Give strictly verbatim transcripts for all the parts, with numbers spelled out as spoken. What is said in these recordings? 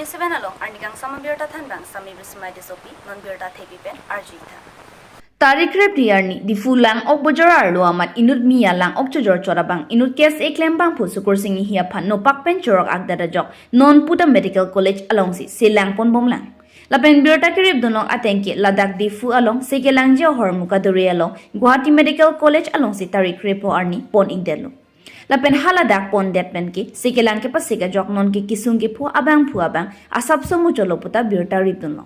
Seven along arni kangsam abirta thanbang Sami Bismai Tissopi, non birta thepi pen arju-ik tha. Tarik krep ri arni Diphu Lang-ok Bojar arlo amat inut Miya lang-ok chojor chot abang inut K S A klembangphu Sukursing Enghi aphan nopak pen chorok akdat ajok non puta Medical College alongsi selang ponbomlang. Lapen birta keripdunlong atengke ladak Diphu along sekelangji ahormu kaduri along Guwahati Medical College alongsi tarik krepho arni pon-ikdetlo. Lapen haladak pondet penke sekelang kepasik ajok nonke kesung kepho abangphu abang asapso muchotlo puta birta ripdunlong.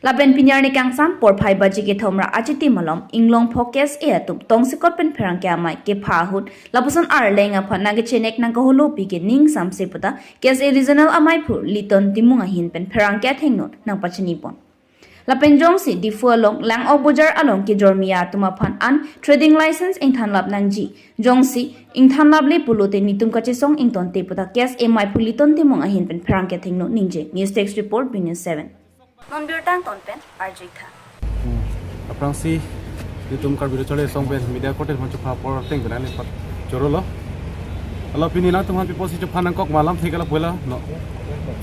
Lapen pini arni kangsam porphai baji kethom ra achitim alom Inglongpho K S A atum tongsekot pen pherangke amei kepha ahut lapuson arleng aphan nangkechenek nangkaholopi ke ning samse puta K S A Regional ameiphu Liton Timung ahin pen pherangke athengno nangpachinipon. Lapen jongsi Diphu along Lang-ok Bojar along kejor Miya atum aphan an trading license ingthanlap nangji. Jongsi ingthanlaple pulote netum kachesong ingtonte puta K S A meiphu Liton Timung ahin pen pherangke athengno ningje. News Desk Report, B News seven. Non birta angton pen arju-ik tha. Hmm. Aphrangsi netum Karbi Lo Charli Asong pen media korte aphan chupha apor ateng pen ani pat chorolo. Alo pini nangtum aphan pi apotsi chupha nangkok ma alamthe ke lapu helo, no.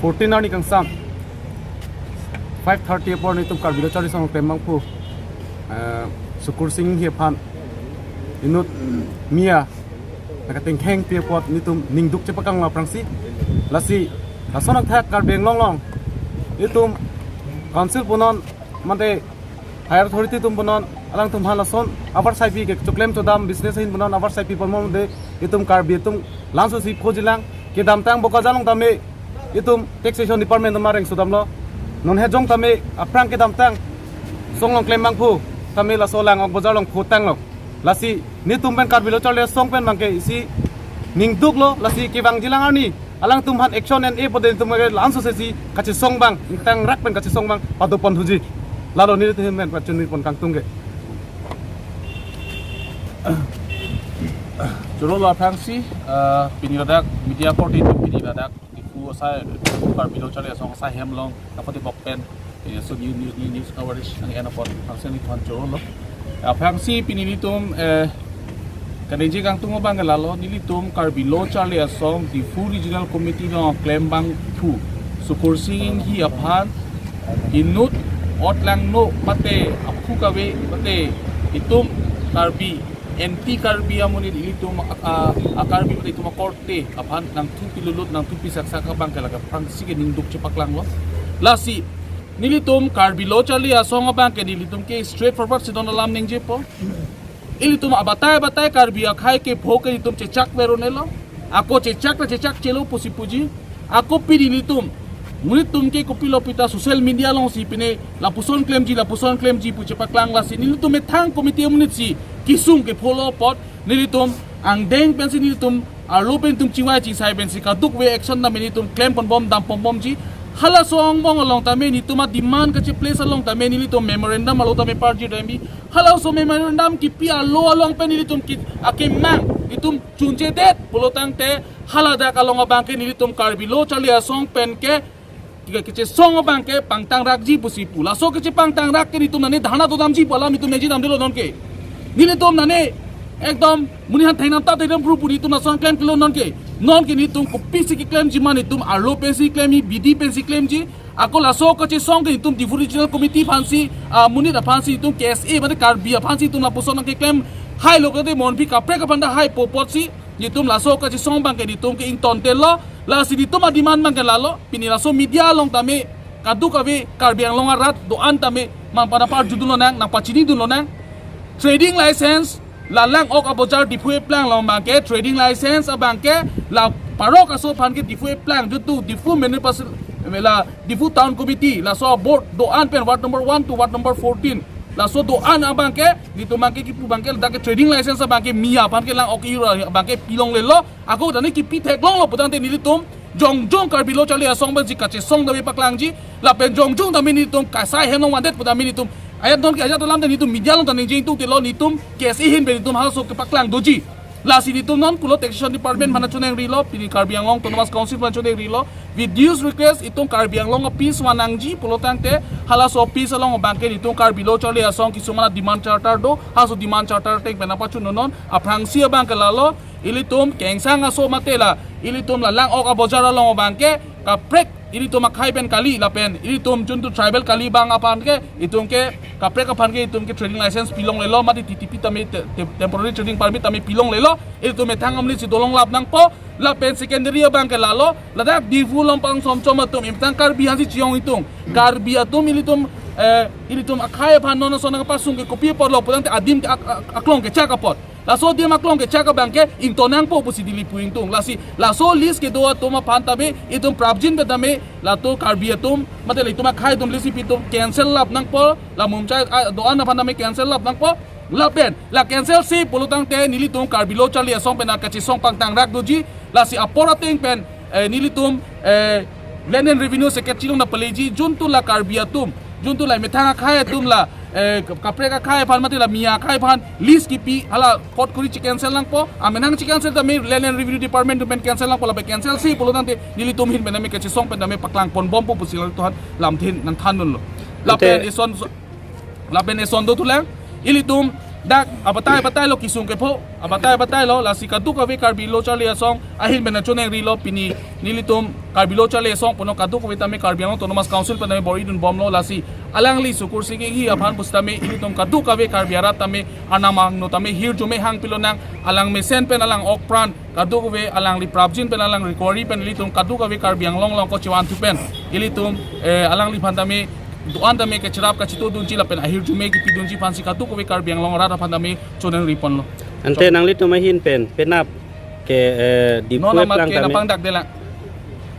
Fourteen arni kangsam five thirty apor netum Karbi Lo Charli Asong klembangphu, eh, Sukursing Enghi aphan inut Miya nangkatengkhengpi apot netum ningduk chepaklanglo aphrangsi. Lasi lason athak Karbi Anglong along itum council punon mate higher authority atum punon alangtum aphan lason avarsaipi ke choklem chodam business ahin punon avarsaipi ponbom de itum Karbi atum langsosi phojilang. Kedamtang Bokajan along tame itum taxation department atum areng sudamlo. Non hejong tame aphrang kedamtang song along klembangphu tame laso Lang-ok Bojar along photanglo. Lasi netum pen Karbi Lo Charli Asong pen abangke isi ningduklo, lasi kevangjilang arni alangtum aphan action en-e pute netum ke langsose si kachesong abang, ingtangrak pen kachesong abang padopon thuji. Lalo nelitum pen pachinipon kangtung ke. Chorolo aphrangsi, eh, pini ladak media korte atum pini ladak Diphu asai, Karbi Lo Charli Asong asai hem along apotibok pen, eh, so new news, new news coverage nang-en apot aphrangsi nangphan chorolo. Aphrangsi pini nelitum, eh, kaningje kangtung abang ke lalo, nelitum Karbi Lo Charli Asong Diphu Regional Committee along klembangphu Sukursing Enghi aphan inut otlangno mate aphu kave mate itum Karbi anti Karbi amonit ilitum a, a, a Karbi mate itum akorte aphan nangthupi lulut nangthupi saksak abang ke lake aphrangsi ke ningduk chepaklanglo. Lasi nelitum Karbi Lo Charli Asong abang ke nelitum ke straight forward si don alam ningjepo. Ilitum abatai abatai Karbi akhei kepho ke nelitum chechak verunelo. Ako chechak ta chechakchelo pusi puji. Ako pini nelitum monit atum ke kopilo pita social media alongsi pine lapuson klemji lapuson klemji pu chepaklang, lasi nelitum methang committee amonit si kesung kepho lo apot nelitum angdeng pensi nelitum arlo pen itum chivai chisai pensi kadokave action tame nelitum klem ponbom dam ponbomji. Halaso angbong along tame nelitum a-demand kacheplace along tame nelitum memorandum alo tame parji damji. Halaso memorandum kipi alo along pen nelitum ki akemang nelitum chunchedet pulotangte haladak along abang ke nelitum Karbi Lo Charli Asong pen ke ke kechesong abang ke pangtangrakji pusi pu. Laso kechepangtangrak ke nelitum nane dharna dodamji pu alam nelitum nangji damdelo nonke. Nelitum nane ekdom monit aphan thengnam ta thengnam bru pu nelitum lason klemklelo nonke. Nonke nelitum kopisi keklemji ma nelitum arlo pensi klemji, bidi pensi klemji. Ako laso kachesong ke nelitum Diphu Regional Committee aphansi, ah, monit aphansi nelitum K S A mate Karbi aphansi nelitum lapuson nangkeklem hailo kade mon pi kaprek aphan ta haipo apotsi nelitum laso kachesong abang ke nelitum ke ingtontelo, lasi nelitum a-demand abang ke lalo, pini laso media along tame kadokave Karbi Anglong arat do-an tame man pana parjudun lonang, nangpachinidun lonang. Trading license, la Lang-ok abojar Diphu eplang along abang ke trading license abang ke la parok aso aphan ke Diphu eplang, jutu Diphu municipal, la Diphu Town Committee, laso board do-an pen ward number one to ward number fourteen. Laso do-an abang ke, nelitum abang ke kipu abang ke, ladak ke trading license abang ke Miya aphan ke Lang-ok ira abang ke pilonglelo, ako tane kipi theklonglo putangte nelitum jongjong Karbi Lo Charli Asong pensi kachesong tame paklangji, lapen jongjong tame nelitum kasai hem along vandet pu tame nelitum ajat nonke ajat alam tame nelitum media along tame ningje ingtungtelo, nelitum K S A ahin pen nelitum halaso kepaklang doji. Lasi nelitum non pulo taxation department aphan choningrilo, pini Karbi Anglong Autonomous Council aphan choningrilo, with dues request itum Karbi Anglong a-peace van nangji pulotangte halaso peace along abang ke nelitum Karbi Lo Charli Asong kesung ma demand charter do, halaso demand charter ateng pen nangpachunnon. Aphrangsi abang ke lalo, ilitum kengsang aso mate la ilitum la Lang-ok abojar along abang ke kaprek ilitum akhai pen kali lapen ilitum juntu tribal kali abang aphan ke itum ke kaprek aphan ke itum ke trading license pilonglelo, mate T T P tame te-, te-, temporary trading permit tame pilonglelo, ilitum methang amli si dolonglap nangpo. Lapen secondary abang ke lalo, ladak Diphu Longpang Somchom atum, emethang Karbi aphansi chiyong itum, Karbi atum ilitum, eh, ilitum akhai aphan non ason nangpasung ke kopi apotlo pulotangte adim ke ak-, ak-, aklong kechak apot. Laso adim aklong kechak abang ke ington nangpo pusi neli pu ingtung. Lasi laso lease kedo atum aphan tame itum prapjin pen tame latum Karbi atum, mate la itum akhai atum lease kepi atum cancel lap nangpo, la Mumchai, ah, do-an aphan tame cancel lap nangpo. Lapen la cancel si pulotangte nelitum Karbi Lo Charli Asong pen kachesong pangtang rak doji. Lasi apor ateng pen, eh, nelitum, eh, Land and Revenue Secretary along nangpaleji, juntu la Karbi atum, juntu la methang akhai atum la, eh, kaprek akhai aphan mate la Miya akhai aphan lease kepi hala kot kuri chi cancel nangpo, amenang chi cancel tame Land and Revenue Department atum pen cancel nangpo, lapen cancel si pulotangte nelitum ahin pen tame kachesong pen tame paklang ponbompo pusi latum aphan lamthe nangthandunlo. Lapen Ante- ison Lapen eson dothulang, ilitum dak abatai abatai lo kesung kepho, abatai abatai lo, lasi kadokave Karbi Lo Charli Asong ahin pen nangchoningrilo. Pini nelitum Karbi Lo Charli Asong punon kadokave tame Karbi Anglong Autonomous Council pen tame bor-idunbomlo, lasi alangli Sukursing Enghi aphan pusitame ilitum kadokave Karbi arat tame arnam angno tame hirjume hangpilonang, alang mesen pen alang okpran kadokave alangli prapjin pen alang recovery pen ilitum kadokave Karbi Anglong along kochevanthu pen ilitum, eh, alangliphan tame do-an tame kacherap kachito dunji lapen ahirjume kepidunji aphansi kadokave Karbi Anglong arat aphan tame choningriponlo. Ante nanglitum ahin pen penap ke, eh, Diphu Non amat eplang ke tame napangdakdelang.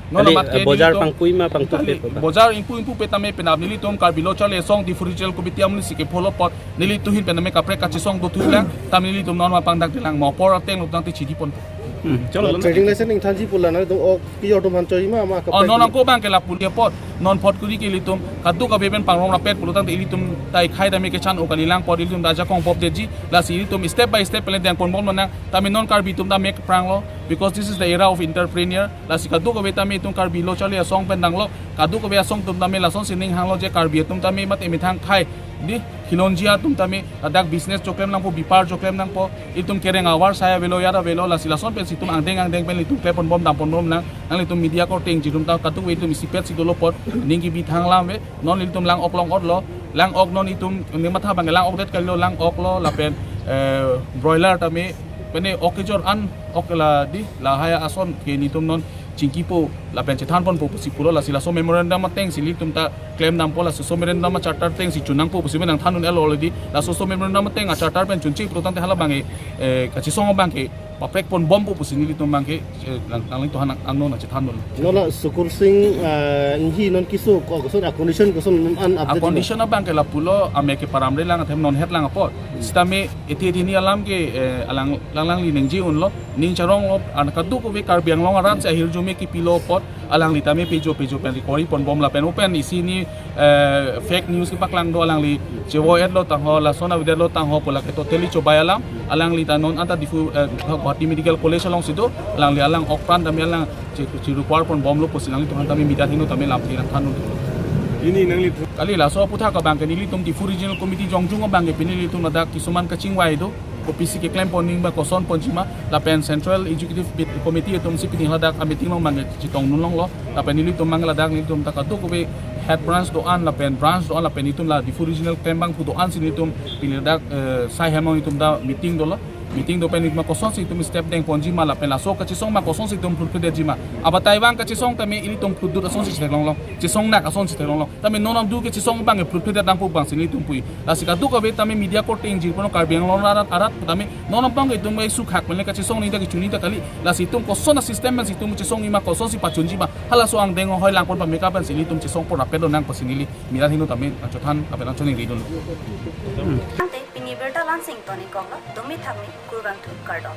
Non Kali, amat ke eh, bojar nelitum pangpui ma pangtup kali, pe, Bapak? Bojar ingpu ingpupe tame penap nelitum Karbi Lo Charli Asong Diphu Regional Committee amonitsi kepho lo apot nelitum ahin pen tame kaprek kachesong dothulang, tame nelitum non amat pangdakdelang, mo apor ateng lo tangte chidiponpo. Hmm, cholo, Trading license ingthanji pu la nangtum ok kejor atum aphan choi ma, ma Oh, kaprek non atum? Ako abang ke lapu apot, non apot kuri ke ilitum kadokave pen pangrong rapet pulotangte ilitum ta akhai tame kechan-o kalilang apot ilitum ta ajakong bobdeji, lasi ilitum step by step pen le dengponbomnang, tame non Karbi atum tame kepranglo, because this is the era of entrepreneur, lasi kadokave tame itum Karbi Lo Charli Asong pen danglo, kadokave asong atum tame lasonsi ning hanglo je Karbi atum tame mate methang akhai, di, khilonjia atum tame ladak business choklem nangpo, bepar choklem nangpo, itum kereng avar sai avelo, yar avelo, lasi lason pensi itum angdeng angdeng pen itum klemponbom damponbomnang, nanglitum media korte ingjir atum ta kadokave itum isipet si dolo apot ning kebi thang alam ave, non ilitum lang-ok long-otlo, lang-ok non itum nematha abang lang-okdet kalilo, lang-oklo, lapen, eh, broiler tame, pene ok kejor an, ok la di, lahai ason ke nelitum non chingkipo lapen chethanponpo pusi pulo, lasi laso memorandum atengsi ilitum ta klemdampo, laso memorandum a-charter atengsi chonangpo pusi pen nangthandun-et already, laso memorandum ateng a-charter pen chonche pulotangte hala abang ke, eh, kachesong abang ke paprekponbompo pusi nelitum abang ke, eh, nang, nanglitum aphan angno nangchethandun. Non la Sukursing, eh, Enghi non keso ko koson a-condition koson an update A-condition abang ke lapulo, amek ke paramrelang athema non hetlang apot. Sitame ethe ethe ni alam ke, eh, alang, lang, alangli ningje unlo, ning charonglo, an kadokave Karbi Anglong arat si ahirjume kepilo apot, alangli tame pejo pejo pen recovery ponbom lapen open isi ni, eh, fake news kepaklang do, alangli chevo-etlo tangho, lason avedetlo tangho pu lake totally chobai alam, alangli ta non anta Diphu, eh, Guwahati Medical College alongsi do, alangli alang okpran tame alang che, che recover ponbomlo pusi nanglitum aphan tame media atum tame lamthe nangthandun. Pini nangli Kali laso aputhak abang ke nelitum Diphu Regional Committee jongjung abang ke pini nelitum ladak kisuman kachingvai do, kopisi keklempon nangji ma, kosonponji ma, lapen Central Executive Bit-, Committee atumsi pini ladak a-meeting along abang ke chetongdun longlo, lapen nelitum abang ladak nelitum ta kadokave head branch do-an lapen branch do-an lapen itum la Diphu Regional klembangphu do-ansi nelitum pini ladak, eh, sai hem along itum ta meeting dolo. Meeting do pen itum ma kosonsi itum step dengponji ma lapen laso kachesong ma kosonsi itum phlutphledetji ma. Abatai abang kachesong tame ilitum phlutdut asonsi theklonglong. Chesongnak asonsi theklonglong. Tame non amdu kachesong abang ke phlutphledet nangpo abangsi nelitum pu. Lasi kadokave tame media korte ingjir punon Karbi Anglong arat arat tame non abang ke itum ke sukhak pen le kachesong ni ta kechun ni ta kali. Lasi itum koson a-system pensi itum chesongji ma kosonsi pachunji ma. Halaso angdeng ahoi langpon pame ka pensi nelitum chesongpon rapet lonang pusi neli media atum tame nangchothan lapen nangchoningridun. Ante pini birta la-ansi ingtonikoklo, dumi thakmi, kurvangthu, kardom.